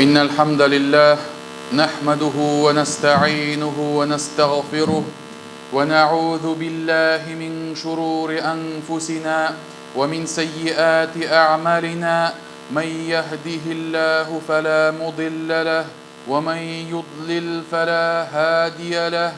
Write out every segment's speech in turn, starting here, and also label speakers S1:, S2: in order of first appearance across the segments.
S1: إن الحمد لله نحمده ونستعينه ونستغفره ونعوذ بالله من شرور أنفسنا ومن سيئات أعمالنا من يهده الله فلا مضل له ومن يضلل فلا هادي له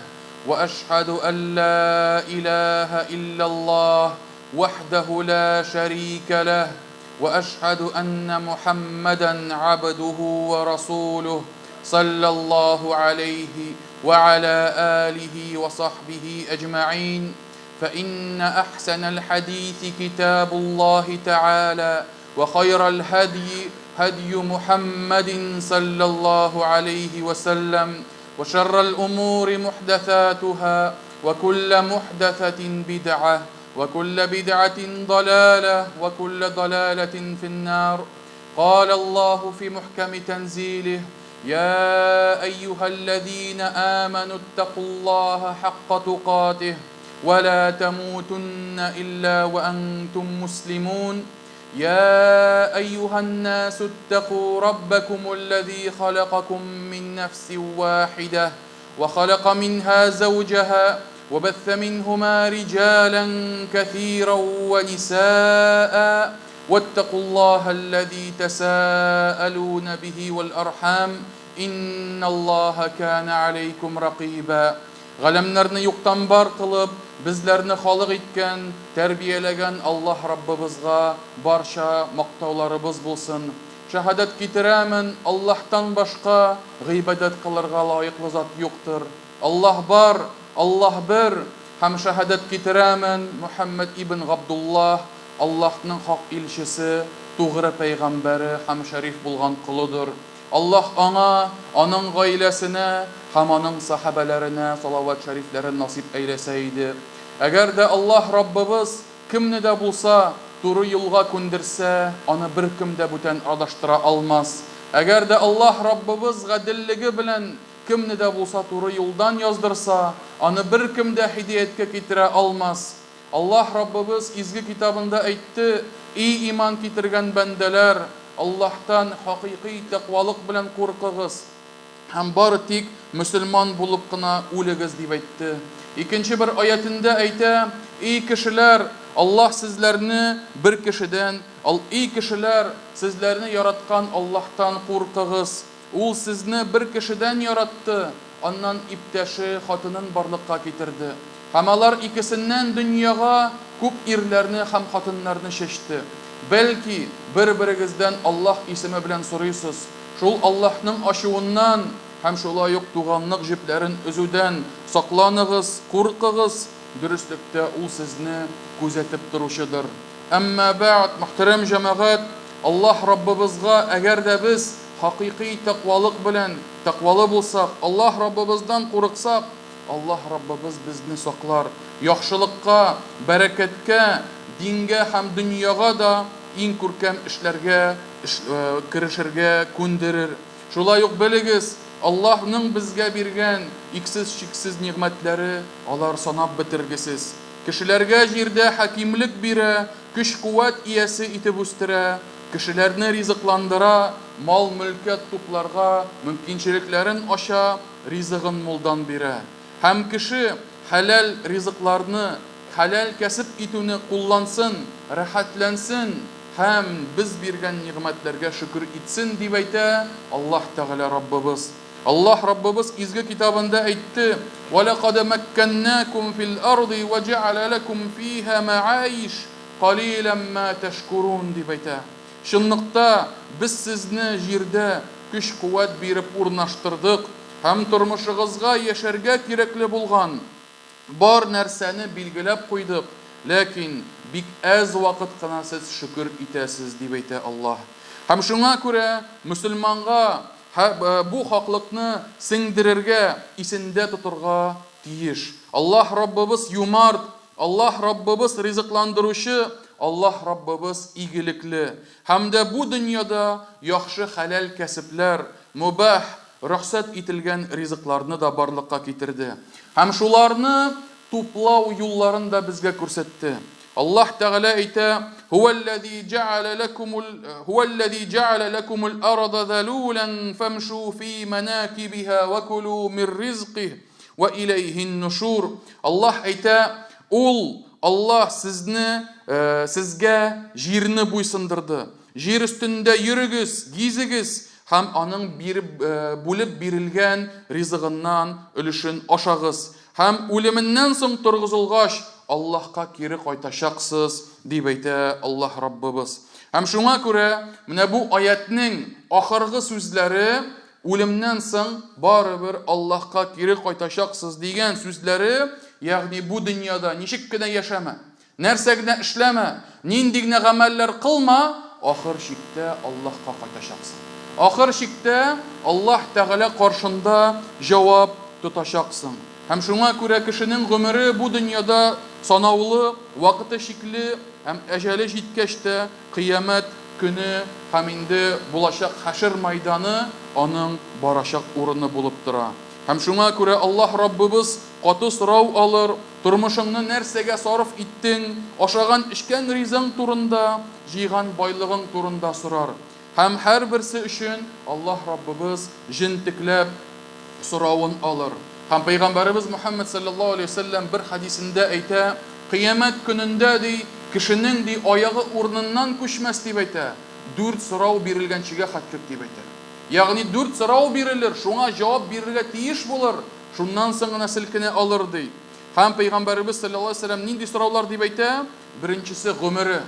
S1: وأشهد أن لا إله إلا الله وحده لا شريك له واشهد ان محمدا عبده ورسوله صلى الله عليه وعلى اله وصحبه اجمعين فان احسن الحديث كتاب الله تعالى وخير الهدي هدي محمد صلى الله عليه وسلم وشر الامور محدثاتها وكل محدثه بدعه وكل بدعة ضلالة وكل ضلالة في النار قال الله في محكم تنزيله يا أيها الذين آمنوا اتقوا الله حق تقاته ولا تموتن إلا وأنتم مسلمون يا أيها الناس اتقوا ربكم الذي خلقكم من نفس واحدة وخلق منها زوجها وبث منهما رجالا كثيرا ونساء واتقوا الله الذي تساءلون به والأرحام إن الله كان عليكم رقيبا Галәмнәрне юктан бар кылып, безләрне халык иткән, тәрбияләгән Аллаһ Раббыбызга барча мактауларыбыз булсын. Шәһадәт китерәмен, Аллаһтан башка гыйбадәт кылырга лаеклы зат юктыр. Аллаһ бар, Аллаһ бер, һәм шәһадәт китерәмен, Мөхәммәд ибн Габдуллаһ, Аллаһның хак илчесе, тугры пәйгамбәре һәм шәриф булган колыдыр. Аллаһ аңа, аның гаиләсенә һәм аның сәхабәләренә салават шәрифләрен насыйп әйләсә иде. Әгәр дә Аллаһ Раббыбыз кемне дә булса туры юлга күндерсә, аны беркем дә бүтән адаштыра алмас. Әгәр дә Аллаһ Раббыбыз гаделлеге белән кемне дә булса туры юлдан яздырса, аны беркем дә һидәяткә китерә алмас. Аллаһ Раббыбыз изге китабында әйтте, И иман китергән бәндәләр, Аллаһтан хакыйкый тәкъвалык белән куркыгыз һәм бары тик мөселман булып кына үлегез, дип әйтте. Икенче бер аятендә әйтә, И кешеләр, Аллаһ сезләрне бер кешедән, И кешеләр, сезләрне яраткан Аллаһтан куркыгыз. Ул сезне бер кешедән яратты, аннан иптәше, хатынын барлыкка китерде. Һәм алар икесеннән дөньяга күп ирләрне һәм хатыннарны чәчте. Бәлки, бер-берегездән Аллаһ исеме белән сорыйсыз, шул Аллаһның ачуыннан һәм шулай ук туганлык җепләрен өзүдән сакланыгыз, куркыгыз, дөреслектә Ул сезне күзәтеп торучыдыр. Әмма бәгъд, мөхтәрәм җәмәгать, Аллаһ Раббыбызга әгәр дә без хакыйкый тәкъвалык белән тәкъвалы булсак, Аллаһ Раббыбыздан курыксак, Аллаһ Раббыбыз безне саклар, яхшылыкка, бәрәкәткә, дингә һәм дөньяга да иң күркәм эшләргә керешергә күндерер. Шулай ук белегез, Аллаһның безгә биргән иксез-чиксез нигъмәтләре алар санап бетергесез. Кешеләргә җирдә хакимлек бирә, көч-куәт иясе итеп үстерә, кешеләрне ризыкландыра, мал-мөлкәт тупларга мөмкинчелекләрен ача, ризыгын мулдан бирә. Һәм кеше хәләл ризыкларны, хәләл кәсеп итүне куллансын, рәхәтләнсен һәм без биргән нигъмәтләргә шөкер итсен, дип әйтә Аллаһ Тәгалә Раббыбыз. Аллаһ Раббыбыз изге китабында әйтте, Вә ләкад мәккәннәкүм фил арди вә җәгәлә ләкүм фиһә мәгаиш калилән мә тәшкүрүн, дип әйтә. Чынлыкта, без сезне җирдә көч-куәт биреп урнаштырдык һәм тормышыгызга яшәргә кирәкле булган бар нәрсәне билгеләп куйдык, ләкин бик әз вакыт кына сез шөкер итәсез, дип әйтә Аллаһ. Һәм шуңа күрә мөселманга бу хаклыкны сеңдерергә, исендә тотырга тиеш. Аллаһ Раббыбыз юмарт, Аллаһ Раббыбыз ризыкландыручы, Аллаһ Раббыбыз игелекле. Һәм дә бу дөньяда яхшы хәләл кәсепләр, мөбаһ, рөхсәт ителгән ризыкларны да барлыкка китерде. Һәм шуларны туплау юлларын да безгә күрсәтте. Аллаһ Тәгалә әйтә, Һуәлләзи җәгәлә ләкумул Һуәлләзи җәгәлә ләкумул арда зәлүлән фәмшу фи мәнакибиһа вә кулу мир ризких вә иләйһин нушур. Аллаһ әйтә, Ул, Аллаһ сезне, сезгә җирне буйсындырды. Җир өстендә йөрегез, гизегез һәм аның биреп, бүлеп бирелгән ризыгыннан өлешен ашагыз. Һәм үлеменнән соң торгызылгач, Аллаһка кире кайтачаксыз, дип әйтә Аллаһ Раббыбыз. Һәм шуңа күрә менә бу аятьнең ахыргы сүзләре, үлемнән соң барыбер Аллаһка кире кайтачаксыз дигән сүзләре, ягъни бу дөньяда ничек кенә яшәмә, нәрсә генә эшләмә, нинди генә гамәлләр кылма, ахыр чиктә Аллаһка кайтачаксың. Ахыр чиктә Аллаһ Тәгалә каршында җавап тотачаксың. Һәм шуңа күрә кешенең гомере бу дөньяда санаулы, вакыты чикле һәм әҗәле җиткәч тә Кыямәт көне һәм инде булачак хәшер майданы аның барачак урыны булып тора. Һәм шуңа күрә Аллаһ Раббыбыз каты сорау алыр, Тормышыңны нәрсәгә сарыф иттең, ашаган-эчкән ризың турында, җыйган байлыгың турында сорар. Һәм һәрберсе өчен Аллаһ Раббыбыз җентекләп соравын алыр. Һәм пәйгамбәребез Мөхәммәд салләллаһу алейһи ва сәлләм бер хәдисендә әйтә, Кыямәт көнендә, ди, кешенең, ди, аягы урыныннан күчмәс, дип әйтә, дүрт сорау бирелгәнчегә хәтлек, дип әйтә. Ягъни дүрт сорау бирелер, шуңа җавап бирергә тиеш булыр, шуннан соң гына селкенә алыр, ди. Һәм Пәйгамбәребез салләллаһу алейһи ва сәлләм нинди сораулар дип әйтә? Беренчесе, гомере.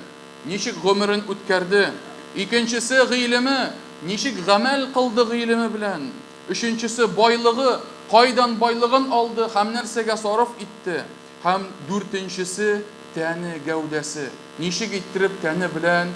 S1: Ничек гомерен үткәрде? Икенчесе, гыйлеме. Ничек гамәл кылды гыйлеме белән? Өченчесе, байлыгы. Кайдан байлыгын алды һәм нәрсәгә сарыф итте? Һәм дүртенчесе, тәне, гәүдәсе. Ничек иттереп тәне белән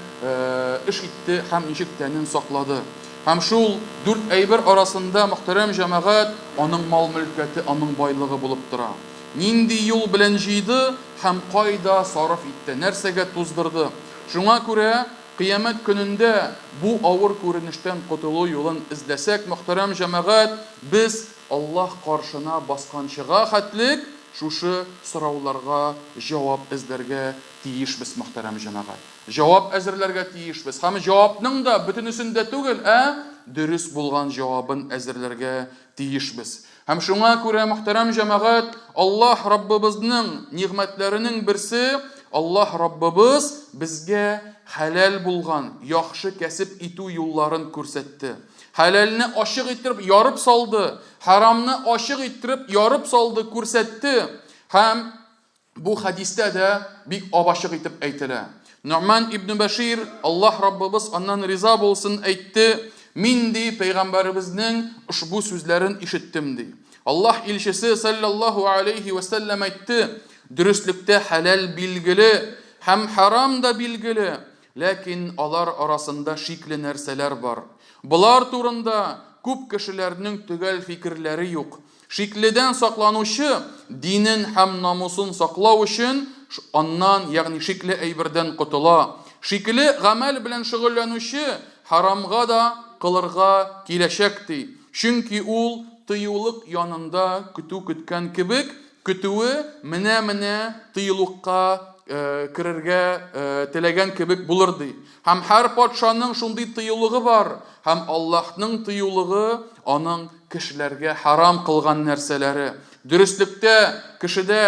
S1: эш итте һәм ничек тәнен саклады. Һәм шул дүрт әйбер арасында, мөхтәрәм җәмәгать, аның мал-мөлкәте, аның байлыгы булып тора. Нинди юл белән җыйды һәм кайда сарыф итте, нәрсәгә туздырды. Шуңа күрә Кыямәт көнендә бу авыр күренештән котылу юлын эзләсәк, мөхтәрәм җәмәгать, без Аллаһ каршына басканчыга хәтлек шушы сорауларга җавап эзләргә тиешбез, мөхтәрәм җәмәгать. Җавап әзерләргә тиешбез. Һәм җавапның да бөтенесен дә түгел, ә дөрес булган җавабын әзерләргә тиешбез. Һәм шуңа күрә, мөхтәрәм җәмәгать, Аллаһ Раббыбызның нигъмәтләренең берсе, Аллаһ Раббыбыз безгә хәләл булган, яхшы кәсеп итү юлларын күрсәтте. Хәләлне ачык иттереп ярып салды, хәрамны ачык иттереп ярып салды, күрсәтте. Һәм бу хәдистә дә бик ап-ачык итеп әйтелә. Нуъман ибн Бәшир, Аллаһ Раббыбыз аннан риза булсын, әйтте, Мин, ди, пәйгамбәребезнең ошбу сүзләрен ишеттем, ди. Аллаһ илчесе саллаллаһу алейһи вә сәлләм әйтте, Дөреслектә хәләл билгеле һәм хәрам да билгеле, Ләкин алар арасында шикле нәрсәләр бар. Болар турында күп кешеләрнең төгәл фикерләре юк. Шикледән сакланучы, динен һәм намусын саклау өчен, аннан, ягъни шикле әйбердән котыла. Шикле гамәл белән шөгыльләнүче хәрамга да кылырга киләчәк, ди. Чөнки ул тыюлык янында көтү көткән кебек, Көтүе менә-менә тыюлыкка керергә теләгән кебек булыр, ди. Һәм һәр патшаның шундый тыюлыгы бар, һәм Аллаһның тыюлыгы аның кешеләргә хәрам кылган нәрсәләре. Дөреслектә, кешедә,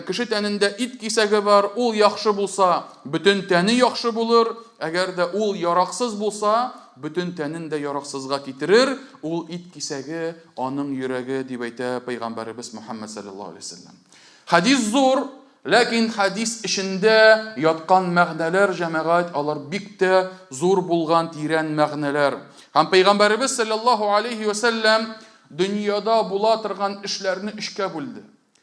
S1: кеше тәнендә ит кисәге бар, ул яхшы булса, бөтен тәне яхшы булыр, әгәр дә ул яраксыз булса, бөтен тәнен дә яраксызга китерер, ул ит кисәге Аның йөрәге, дип әйтә пәйгамбәребез Мөхәммәд салләллаһу алейһи ва сәлләм. Хәдис зур, ләкин хәдис эчендә яткан мәгънәләр, җәмәгать, алар бик тә зур булган тирән мәгънәләр. Һәм пәйгамбәребез салләллаһу алейһи ва сәлләм дөньяда була торган эшләрне өчкә бүлде.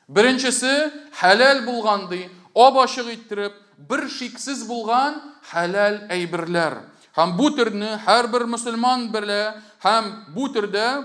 S1: Беренчесе, хәләл булган, ди, ап-ачык иттереп, бер шиксез булган хәләл әйберләр. Һәм бу төрне һәрбер мөселман белә һәм бу төрдә,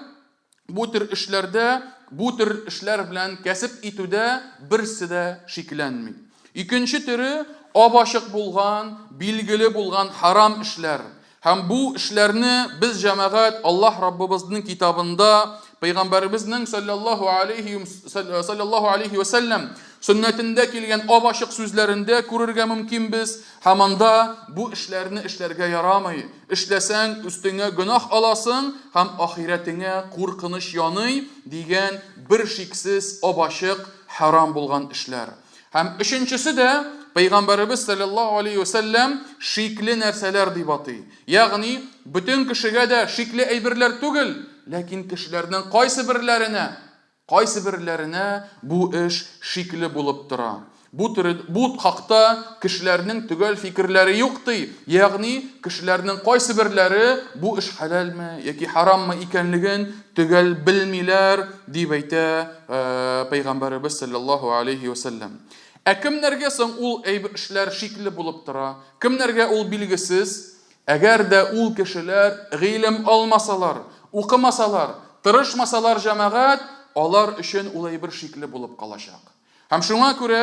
S1: бу төр эшләрдә, бу төр эшләр белән кәсеп итүдә берсе дә шикләнми. Икенче төре, ап-ачык булган, билгеле булган хәрам эшләр. Һәм бу эшләрне без, җәмәгать, Аллаһ Раббыбызның китабында, Пәйгамбәребезнең салләллаһу алейһи салләллаһу алейһи вә сәлләм сөннәтендә килгән ап-ачык сүзләрендә күрергә мөмкинбез. Һәм анда бу эшләрне эшләргә ярамый. Эшләсәң, өстеңә гөнаһ аласың һәм ахирәтеңә куркыныч яный, дигән бер шиксез ап-ачык хәрам булган эшләр. Һәм өченчесе дә Пәйгамбәребез салләллаһу алейһи вә сәлләм шикле нәрсәләр дип атый. Ягъни, бөтен кешегә дә шикле әйберләр түгел, ләкин кешеләрнең кайсыберләренә, кайсыберләренә бу эш шикле булып тора. Бу төре, бу хакта кешеләрнең төгәл фикерләре юк, ди. Ягъни, кешеләрнең кайсыберләре бу эш хәләлме яки хараммы икәнлеген төгәл белмиләр, дип әйтә Пәйгамбәребез салләллаһу алейһи вә сәлләм. Ә кемнәргә соң ул әйбер эшләр шикле булып тора? Кемнәргә ул билгесез? Әгәр дә ул кешеләр гыйлем алмасалар, укымасалар, тырышмасалар, җәмәгать, алар өчен ул әйбер шикле булып калачак. Һәм шуңа күрә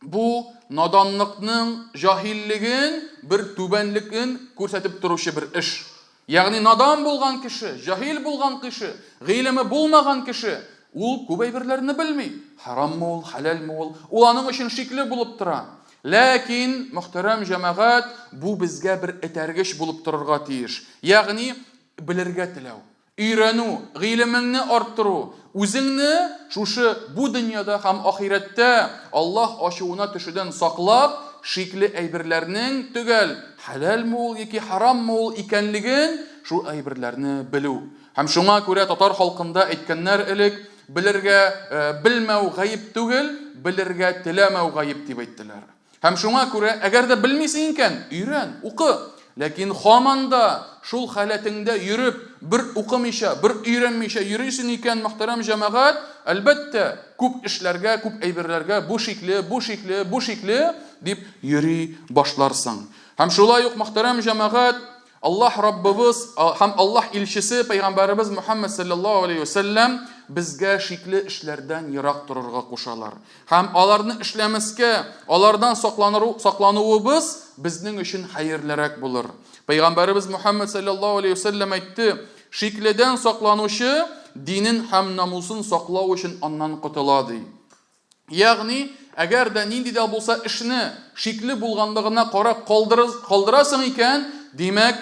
S1: бу наданлыкның җаһиллеген, бер түбәнлеген күрсәтеп торучы бер эш. Ягъни надан булган кеше, җаһил булган кеше, гыйлеме булмаган кеше, ул күп әйберләрне белми. Хараммы ул, хәләлме ул? Ул аның өчен шикле булып тора. Ләкин, мөхтәрәм җәмәгать, бу безгә бер этәргеч булып торырга тиеш. Ягъни, белергә теләү, өйрәнү, гыйлемеңне арттыру, үзеңне шушы бу дөньяда һәм ахирәттә Аллаһ ачуына төшүдән саклап, шикле әйберләрнең төгәл хәләлме ул яки хараммы ул икәнлеген, шул әйберләрне белү. Һәм шуңа күрә татар халкында әйткәннәр элек, белергә белмәү гаеп түгел, белергә теләмәү гаеп дип әйттеләр. Һәм шуңа күрә, әгәр дә белмисең икән, өйрән, укы. Ләкин һаман да шул халәтеңдә йөреп, бер укымыйча, бер өйрәнмичә йөрисең икән, мөхтәрәм җәмәгать, әлбәттә, күп эшләргә, күп әйберләргә бу шикле, бу шикле, бу шикле дип йөри башларсың. Һәм шулай ук, мөхтәрәм җәмәгать, Аллаһ Раббыбыз һәм Аллаһ илчесе пәйгамбәребез Мөхәммәд салләллаһу алейһи вә сәлләм безгә шикле эшләрдән ерак торырга кушалар. Һәм аларны эшләмәскә, алардан сакланыру, саклануыбыз безнең өчен хәерлерәк булыр. Пәйгамбәребез Мөхәммәд салләллаһу алейһи вә сәлләм әйтте, Шикледән сакланучы динен һәм намусын саклау өчен аннан котыла, ди. Ягъни, әгәр дә нинди дә булса эшне шикле булганлыгына карап калдырасың икән, димәк,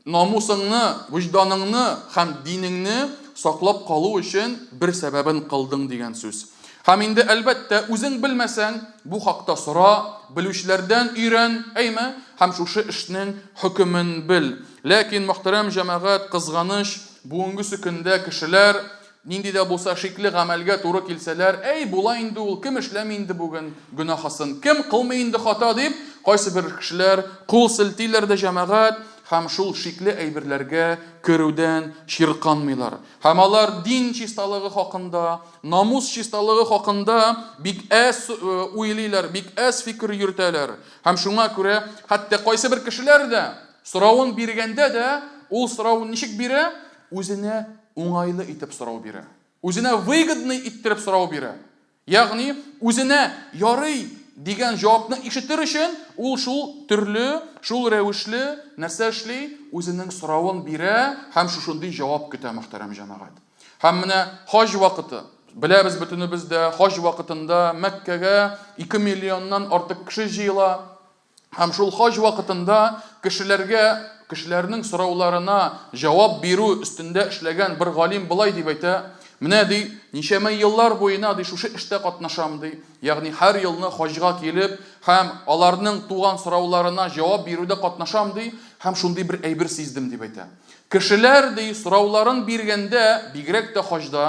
S1: намусыңны, вөҗданыңны һәм динеңне саклап калу өчен бер сәбәбен кылдың дигән сүз. Һәм инде, әлбәттә, үзең белмәсәң, бу хакта сора, белүчеләрдән өйрән, әйме, һәм шушы эшнең хөкемен бел. Ләкин, мөхтәрәм җәмәгать, кызганыч, бүгенгесе көндә кешеләр Нинди дә булса шикле гамәлгә туры килсәләр, әй, була инде ул, кем эшләми инде бүген гөнаһысын, кем кылмый инде хата дип, кайсыбер кешеләр кул селтиләр дә җәмәгать һәм шул шикле әйберләргә керүдән чирканмыйлар. Һәм алар дин чисталыгы хакында, намус чисталыгы хакында бик әз уйлыйлар, бик әз фикер йөртәләр. Һәм шуңа күрә хәтта кайсыбер кешеләр дә соравын биргәндә дә ул соравын ничек бирә? Үзенә уңайлы итеп сорау бирә. Үзенә выгодный иттереп сорау бирә. Ягъни, үзенә ярый дигән җавапны ишетер өчен, ул шул төрле, шул рәвешле нәрсә эшли? Үзенең соравын бирә һәм шушындый җавап көтә, мөхтәрәм җәмәгать. Һәм менә хаҗ вакыты. Беләбез бөтенебез дә, хаҗ вакытында Мәккәгә 2 миллионнан артык кеше җыела. Һәм шул хаҗ вакытында кешеләргә, кешеләрнең сорауларына җавап бирү өстендә эшләгән бер галим болай дип әйтә, Менә, ди, ничәмә еллар буена, ди, шушы эштә катнашам, ди. Ягъни һәр елны хаҗга килеп һәм аларның туган сорауларына җавап бирүдә катнашам, ди, һәм шундый бер әйбер сиздем, дип әйтә. Кешеләр, ди, сорауларын биргәндә, бигрәк тә хаҗда,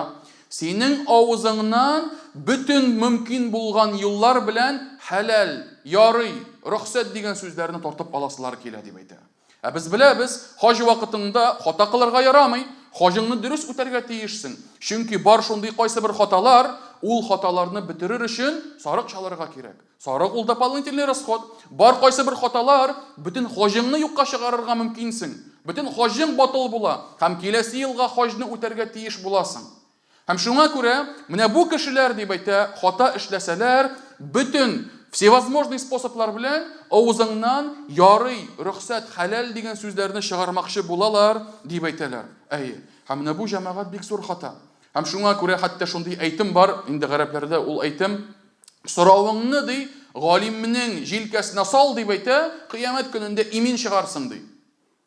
S1: Синең авызыңнан бөтен мөмкин булган юллар белән хәләл, ярый, рөхсәт дигән сүзләрне тартып аласылар килә, дип әйтә. Ә без беләбез, хаҗ вакытыңда хата кылырга ярамый, хаҗыңны дөрес үтәргә тиешсең. Чөнки бар шундый кайсыбер хаталар, ул хаталарны бетерер өчен сарык чалырга кирәк. Сарык ул дополнительный расход. Бар кайсы бер хаталар, бөтен хаҗыңны юкка чыгарырга мөмкинсең. Бөтен хаҗың батыл була һәм киләсе елга хаҗны үтәргә тиеш буласың. Һәм шуңа күрә менә бу кешеләр, дип әйтә, хата эшләсәләр, бөтен всевозможный способлар белән авызыңнан ярый, рөхсәт, хәләл дигән сүзләрне чыгармакчы булалар, дип әйтәләр. Әйе. Һәм менә бу, җәмәгать, бик зур хата. Һәм шуңа күрә хәтта шундый әйтем бар, инде гарәпләрдә ул әйтем, Соравыңны, ди, галимнең җилкәсенә сал, дип әйтә, кыямәт көнендә имин чыгарсың, ди.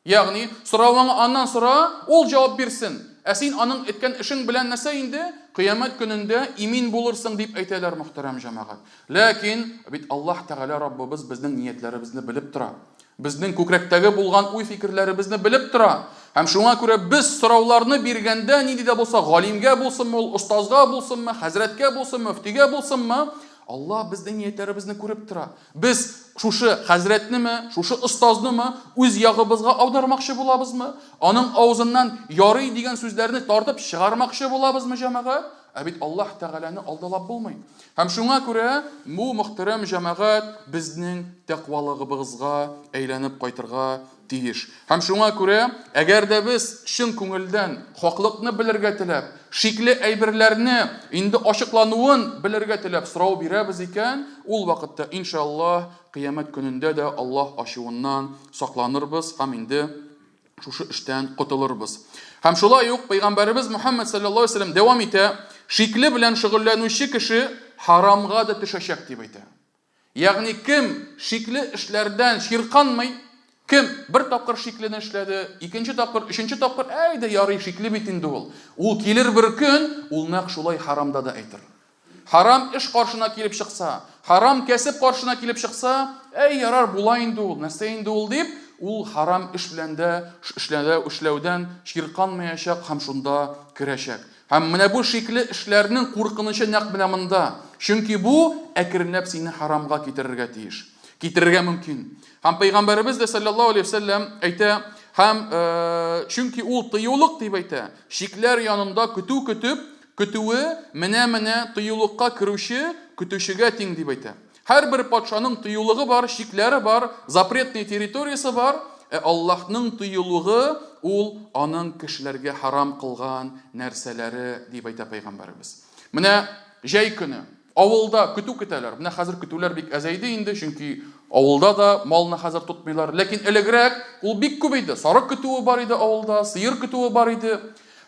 S1: Ягъни, соравыңны аннан сора, ул җавап бирсен. Ә син аның әйткән эшең белән нәрсә инде? Кыямәт көнендә имин булырсың, дип әйтәләр, мөхтәрәм җәмәгать. Ләкин бит Аллаһ Тәгалә Раббыбыз безнең ниятләребезне белеп тора. Безнең күкрәктәге булган уй-фикерләребезне белеп тора. Һәм шуңа күрә без сорауларны биргәндә, нинди дә булса галимгә булсынмы ул, остазга булсынмы, хәзрәткә булсынмы, мөфтигә булсынмы, Аллаһ безнең ниятләребезне күреп тора. Без шушы хәзрәтнеме, шушы остазнымы үз ягыбызга аудармакчы булабызмы? Аның авызыннан ярый дигән сүзләрне тартып чыгармакчы булабызмы, җәмәгать? Ә бит Аллаһ Тәгаләне алдалап булмый. Һәм шуңа күрә бу, мөхтәрәм җәмәгать, безнең тәкъвалыгыбызга әйләнеп кайтырга тиеш. Һәм шуңа күрә, әгәр дә без чын күңелдән хаклыкны белергә теләп, шикле әйберләрне инде ачыклануын белергә теләп сорау бирәбез икән, ул вакытта, иншаллаһ, кыямәт көнендә дә Аллаһ ачуыннан сакланырбыз һәм инде шушы эштән котылырбыз. Һәм шулай ук пәйгамбәребез Мухаммад саллаллаһу алейһи вәсәлләм дәвам итә, шикле белән шөгыльләнүче кеше харамга да төшәчәк дип әйтә. Ягъни кем шикле эшләрдән чирканмый, кем бер тапкыр шиклене эшләде, икенче тапкыр, өченче тапкыр, әйдә ярый, шикле бит инде ул. Ул килер бер көн, ул нәкъ шулай харамда да әйтер. Харам эш каршына килеп чыкса, харам кәсеп каршына килеп чыкса, әй, ярар, була инде ул, нәрсә инде ул дип, ул харам эш белән дә эшләдә эшләүдән чирканмаячак һәм шунда керәчәк. Һәм менә бу шикле эшләрнең куркынычы нәкъ менә монда. Чөнки бу әкренләп сине харамга китерергә тиеш. Китерергә мөмкин. Һәм пәйгамбәребез дә саллаллаһу алейһи вәсәлләм әйтә, һәм чөнки ул тыюлык дип әйтә. Шикләр янында көтү көтеп, көтүе менә-менә тыюлыкка керүче көтүчегә тиң дип әйтә. Һәрбер патшаның тыюлыгы бар, чикләре бар, запретный территориясе бар, ә Аллаһның тыюлыгы ул аның кешеләргә харам кылган нәрсәләре, дип әйтә пәйгамбәребез. Менә җәй көне авылда көтү көтәләр. Менә хәзер көтүләр бик әзәйде инде, чөнки авылда да малны хәзер тотмыйлар. Ләкин элегрәк ул бик күп иде. Сарык көтүе бар иде авылда, сыер көтүе бар иде.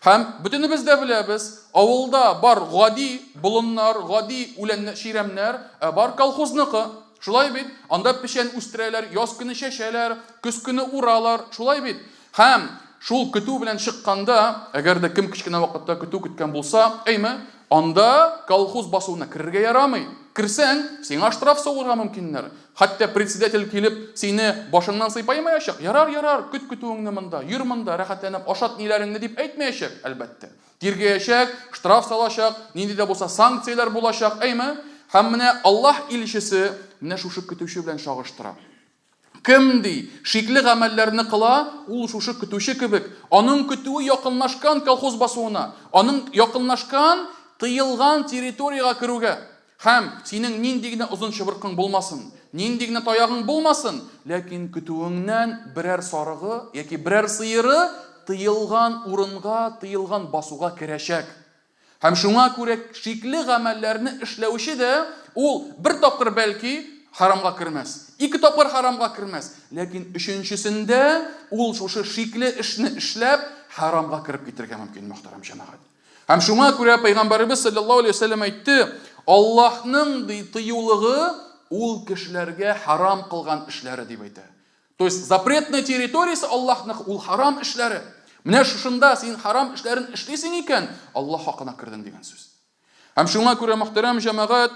S1: Һәм бөтенебез дә беләбез, авылда бар гади болыннар, гади үләннәр, чирәмнәр, ә бар колхозныкы. Шулай бит? Анда печән үстерәләр, яз көне чәчәләр, көз көне уралар. Шулай бит? Һәм шул көтү белән чыкканда, әгәр дә кем кечкенә вакытта көтү көткән булса, әйме, анда колхоз басуына керергә ярамый. Керсәң, сиңа штраф сугырга мөмкиннәр. Хәтта председатель килеп, сине башыңнан сыйпаймаячак. Ярар, ярар, көт көтүеңне монда, йөр монда, рәхәтләнеп ашат ниләреңне дип әйтмәячәк, әлбәттә. Тиргәячәк, штраф салачак, нинди дә булса санкцияләр булачак, әйме? Һәм менә Аллаһ илчесе менә шушы көтүче белән чагыштыра. Кем, ди, шикле гамәлләрне кыла, ул шушы көтүче кебек. Аның көтүе якынлашкан колхоз басуына, аның якынлашкан тыелган территориягә керүгә. Һәм синең нинди генә озын чыбыркың булмасын, нинди генә таягың булмасын, ләкин көтүеңнән берәр сарыгы яки берәр сыеры тыелган урынга, тыелган басуга керәчәк. Һәм шуңа күрә шикле гамәлләрне эшләүче дә ул бер тапкыр бәлки харамга кермәс, ике тапкыр харамга кермәс, ләкин өченчесендә ул шушы шикле эшне эшләп харамга кереп китергә мөмкин, мөхтәрәм җәмәгать. Һәм шуңа күрә пәйгамбәребез саллаллаһу алейһи вәсәлләм әйтте, Аллаһның ди тыюлыгы ул кешеләргә харам кылган эшләре дип әйтә. То есть запретная территориясе Аллаһның ул харам эшләре. Менә шушында син харам эшләрен эшлисең икән, Аллаһ хакына кердең дигән сүз. Һәм шуңа күрә мөхтәрәм җәмәгать,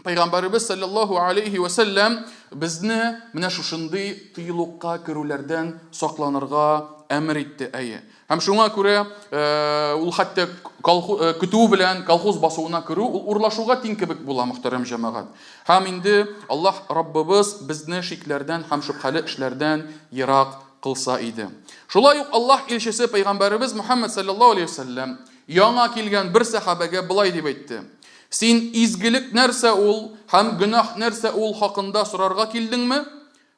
S1: Пәйгамбәребез саллаллаһу алейһи вә сәлләм безне менә шушындый тыюлыкка керүләрдән сакланырга әмер итте, әйе. Һәм шуңа күрә ул хәтта көтү белән колхоз басуына керү ул урлашуга тиң кебек була, мөхтәрәм җәмәгать. Һәм инде Аллаһ Раббыбыз безне шикләрдән һәм шөбһәле эшләрдән ерак кылса иде. Шулай ук Аллаһ илчесе пәйгамбәребез Мухаммад саллаллаһу алейһи вә сәлләм яңа килгән бер сәхабәгә болай дип әйтте: Син изгелек нәрсә ул һәм гөнаһ нәрсә ул хакында сорарга килдеңме?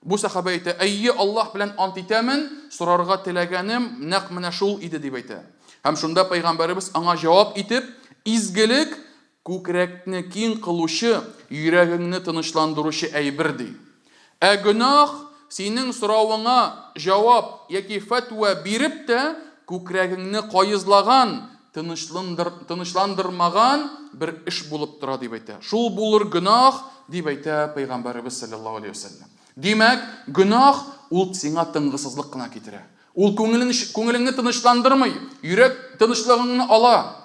S1: Бу сәхабә әйтә, Әйе, Аллаһ белән ант итәмен, сорарга теләгәнем нәкъ менә шул иде, дип әйтә. Һәм шунда пәйгамбәребез аңа җавап итеп, Изгелек, күкрәкне киң кылучы, йөрәгеңне тынычландыручы әйбер, ди. Ә гөнаһ, синең соравыңа җавап яки фәтва биреп тә, күкрәгеңне каезлаган, тынычландырмаган бер эш булып тора дип әйтә. Шул булыр гөнаһ дип әйтә пәйгамбәребез саллаллаһу алейһи вәсәлләм. Димәк, гөнаһ ул сиңа тынгысызлык кына китерә. Ул күңелен, күңелеңне тынычландырмый, йөрәк тынычлыгыңны ала.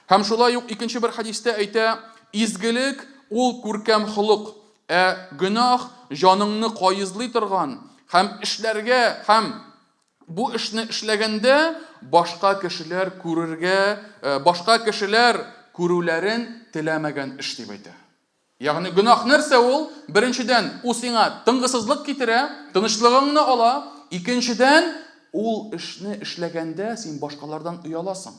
S1: Һәм шулай ук икенче бер хәдистә әйтә, изгелек ул күркәм холык, ә гөнаһ җаныңны каезлый торган һәм эшләргә һәм бу эшне эшләгәндә башка кешеләр күрергә, э, башка кешеләр күрүләрен теләмәгән эш дип әйтә. Ягъни гөнаһ нәрсә ул? Беренчедән, ул сиңа тынгысызлык китерә, тынычлыгыңны ала. Икенчедән, ул эшне эшләгәндә син башкалардан ояласың.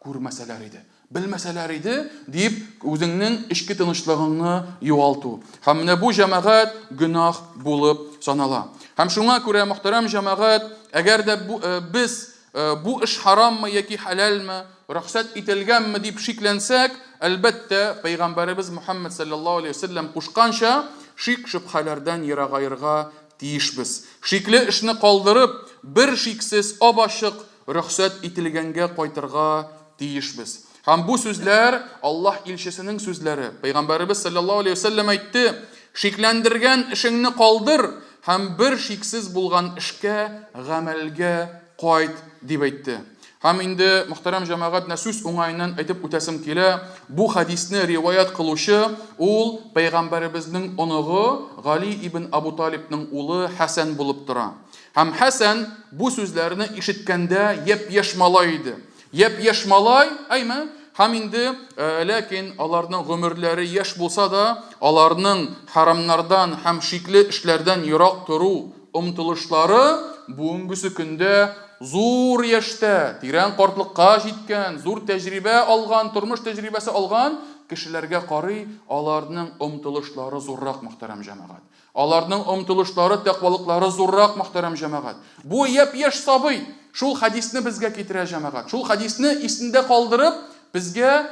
S1: Күрмәсәләр иде, белмәсәләр иде, дип, үзеңнең эчке тынычлыгыңны югалту. Һәм менә бу җәмәгать гөнаһ булып санала. Һәм шуңа күрә, мөхтәрәм җәмәгать, әгәр дә бу, э, без э, бу эш хараммы яки хәләлме, рөхсәт ителгәнме дип шикләнсәк, әлбәттә, пәйгамбәребез Мухаммад саллаллаһу алейһи вәсәлләм кушканча, шик-шөбһәләрдән ерагаерга тиешбез. Шикле эшне калдырып, бер шиксез ап-ачык рөхсәт ителгәнгә кайтырга тиешбез. Һәм бу сүзләр Аллаһ илчесенең сүзләре. Пәйгамбәребез саллаллаһу алейһи вәсәлләм әйтте: "Шикләндергән эшеңне калдыр һәм бер шиксез булган эшкә, гамәлгә кайт", дип әйтте. Һәм инде, мөхтәрәм җәмәгать, менә сүз уңаеннан әйтеп үтәсем килә, бу хәдисне риваять кылучы ул пәйгамбәребезнең оныгы Гали ибн Абу Талибның улы Хәсән булып тора. Һәм Хәсән бу сүзләрне ишеткәндә япь-яшь малай иде. Япь-яшь малай, әйме? Һәм инде, ләкин аларның гомерләре яшь булса да, аларның хәрамнардан һәм шикле эшләрдән ерак тору омтылышлары бүгенгесе көндә зур яшьтә, тирән картлыкка җиткән, зур тәҗрибә алган, тормыш тәҗрибәсе алган кешеләргә карый, аларның омтылышлары зуррак, мөхтәрәм җәмәгать. Аларның омтылышлары, тәкъвалыклары зуррак, мөхтәрәм җәмәгать. Бу япь-яшь сабый шул хәдисне безгә китерә, җәмәгать. Шул хәдисне исендә калдырып, безгә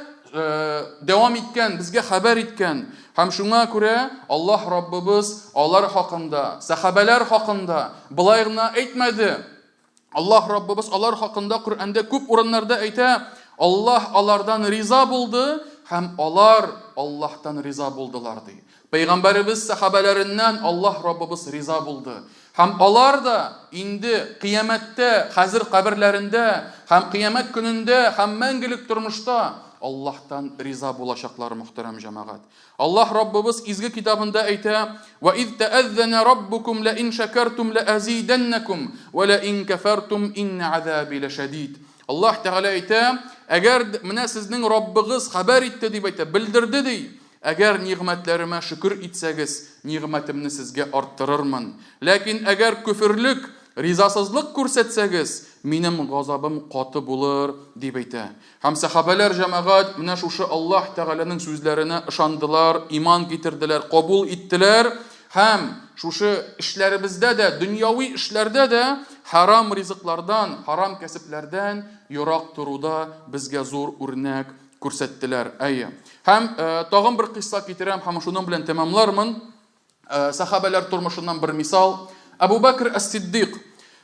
S1: дәвам иткән, безгә хәбәр иткән. Һәм шуңа күрә Аллаһ Раббыбыз алар хакында, сәхабәләр хакында былай гына әйтмәде. Аллаһ Раббыбыз алар хакында Коръәндә күп урыннарда әйтә, Аллаһ алардан риза булды һәм алар Аллаһтан риза булдылар ди. Пәйгамбәребез сәхабәләреннән Аллаһ Раббыбыз риза булды. Һәм алар да инде кыямәттә, хәзер каберләрендә һәм кыямәт көнендә һәм мәңгелек тормышта Аллаһтан риза булачаклар, мөхтәрәм җәмәгать. Аллаһ Раббыбыз изге китабында әйтә: "Ва из тәәззәнә раббукум ла ин шакартум ла азиданнакум ва ла ин кафартум инна азаби лашадид". Аллаһ Тәгалә әйтә: "Әгәр менә сезнең Раббыгыз хәбәр итте дип әйтә, белдерде ди, әгәр нигъмәтләремә шөкер итсәгез, нигъмәтемне сезгә арттырырмын. Ләкин әгәр көферлек, ризасызлык күрсәтсәгез, минем газабым каты булыр", дип әйтә. Һәм сәхабәләр, җәмәгать, менә шушы Аллаһ Тәгаләнең сүзләренә ышандылар, иман китерделәр, кабул иттеләр һәм шушы эшләребездә дә, дөньяви эшләрдә дә хәрам ризыклардан, харам кәсепләрдән ерак торуда безгә зур үрнәк күрсәттеләр. Әйе. Һәм тагын бер кыйсса китерәм һәм шуның белән тәмамлармын. Сәхабәләр тормышыннан бер мисал. Әбу Бәкр әс-Сиддик.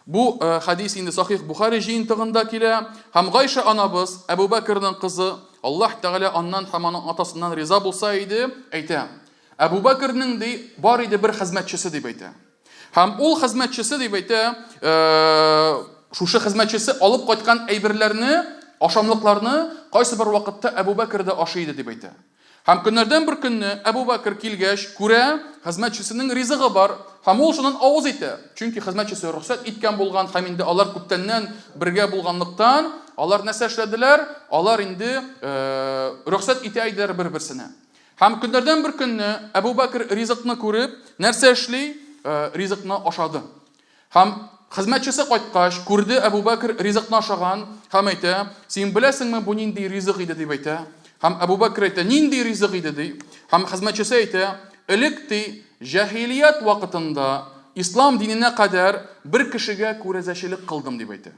S1: Бу хәдис инде Сахих Бухари җыентыгында килә. Һәм Гайша анабыз, Әбу Бәкрнең кызы, Аллаһ Тәгалә аннан һәм аның атасыннан риза булса иде, әйтә. Әбу Бәкрнең ди, бар иде бер хезмәтчесе дип әйтә. Һәм ул хезмәтчесе дип әйтә, шушы хезмәтчесе алып кайткан әйберләрне, ашамлыкларны кайсы бер вакытта Әбу Бәкр дә ашый иде дип әйтә. Һәм көннәрдән бер көнне Әбу Бәкер килгәч, күрә, хезмәтчесенең ризыгы бар, һәм ул шуннан авыз итә. Чөнки хезмәтчесе рөхсәт иткән булган, һәм инде алар күптәннән бергә булганлыктан, алар нәрсә эшләделәр? Алар инде рөхсәт итә иделәр бер-берсенә. Һәм көннәрдән бер көнне Әбу Бәкер ризыкны күреп, нәрсә эшли? Ризыкны ашады. Һәм хезмәтчесе кайткач, күрде Әбү Бәкер ризыкны ашаган һәм әйтә, Син беләсеңме, бу нинди ризык иде, дип әйтә. Һәм Әбү Бәкер әйтә, Нинди ризык иде, ди. Һәм хезмәтчесе әйтә, Элек, ди, җаһилият вакытында, ислам диненә кадәр бер кешегә күрәзәчелек кылдым, дип әйтә.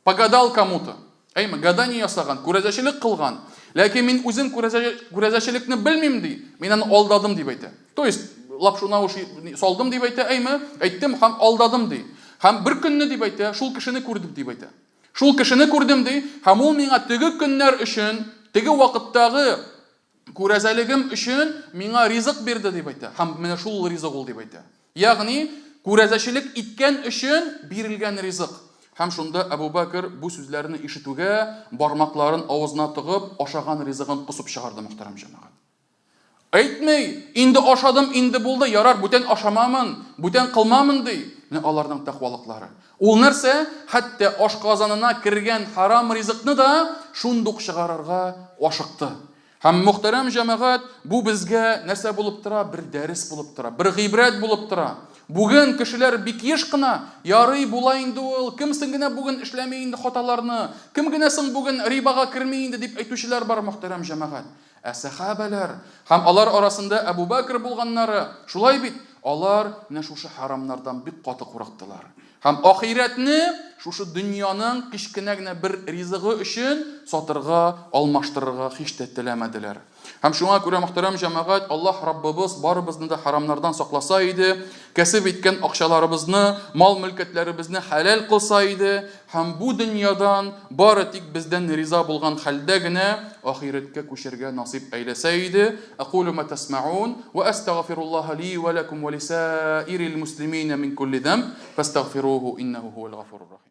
S1: Погадал кому-то. Әйме, гадание ясаган, күрәзәчелек кылган. Ләкин мин үзем күрәзәчелекне белмим, ди. Мин аны алдадым, дип әйтә. То есть, лапшу на уши салдым, дип әйтә, әйме, әйттем һәм алдадым, ди. Һәм бер көнне, дип әйтә, шул кешене күрдем, дип әйтә. Шул кешене күрдем, ди, һәм ул миңа теге көннәр өчен, теге вакыттагы күрәзәлегем өчен миңа ризык бирде, дип әйтә. Һәм менә шул ризык ул, дип әйтә. Ягъни, күрәзәчелек иткән өчен бирелгән ризык. Һәм шунда Әбу Бәкер бу сүзләрне ишетүгә, бармакларын авызына тыгып, ашаган ризыгын косып чыгарды, мөхтәрәм җәмәгать. Әйтми, инде ашадым, инде булды, ярар, бүтән ашамамын, бүтән кылмамын, ди. Менә аларның тәкъвалыклары. Ул нәрсә? Хәтта ашказанына кергән харам ризыкны да шундук чыгарырга ашыкты. Һәм, мөхтәрәм җәмәгать, бу безгә нәрсә булып тора? Бер дәрес булып тора, бер гыйбрәт булып тора. Бүген кешеләр бик еш кына, ярый, була инде ул, кем соң генә бүген эшләми инде хаталарны, кем генә соң бүген рибага керми инде, дип әйтүчеләр бар, мөхтәрәм җәмәгать. Ә сәхабәләр һәм алар арасында Әбу Бәкер булганнары, шулай бит, алар менә шушы хәрамнардан бик каты курыктылар. Һәм ахирәтне шушы дөньяның кечкенә генә бер ризыгы өчен сатырга, алмаштырырга һич тә теләмәделәр. Һәм шуңа күрә, мөхтәрәм җәмәгать, Аллаһ Раббыбыз барыбызны да хәрамнардан сакласа иде, кәсеп иткән акчаларыбызны, мал-мөлкәтләребезне хәләл кылса иде һәм бу дөньядан бары тик бездән риза булган хәлдә генә ахирәткә күчәргә насыйп әйләсә иде. Әкулу ма тәсмәун вә әстәгъфируллаһа ли вә ләкум вә лисаирил муслимина мин кулли зәмб фәстәгъфируху иннәһу һуәл гафурур рахим.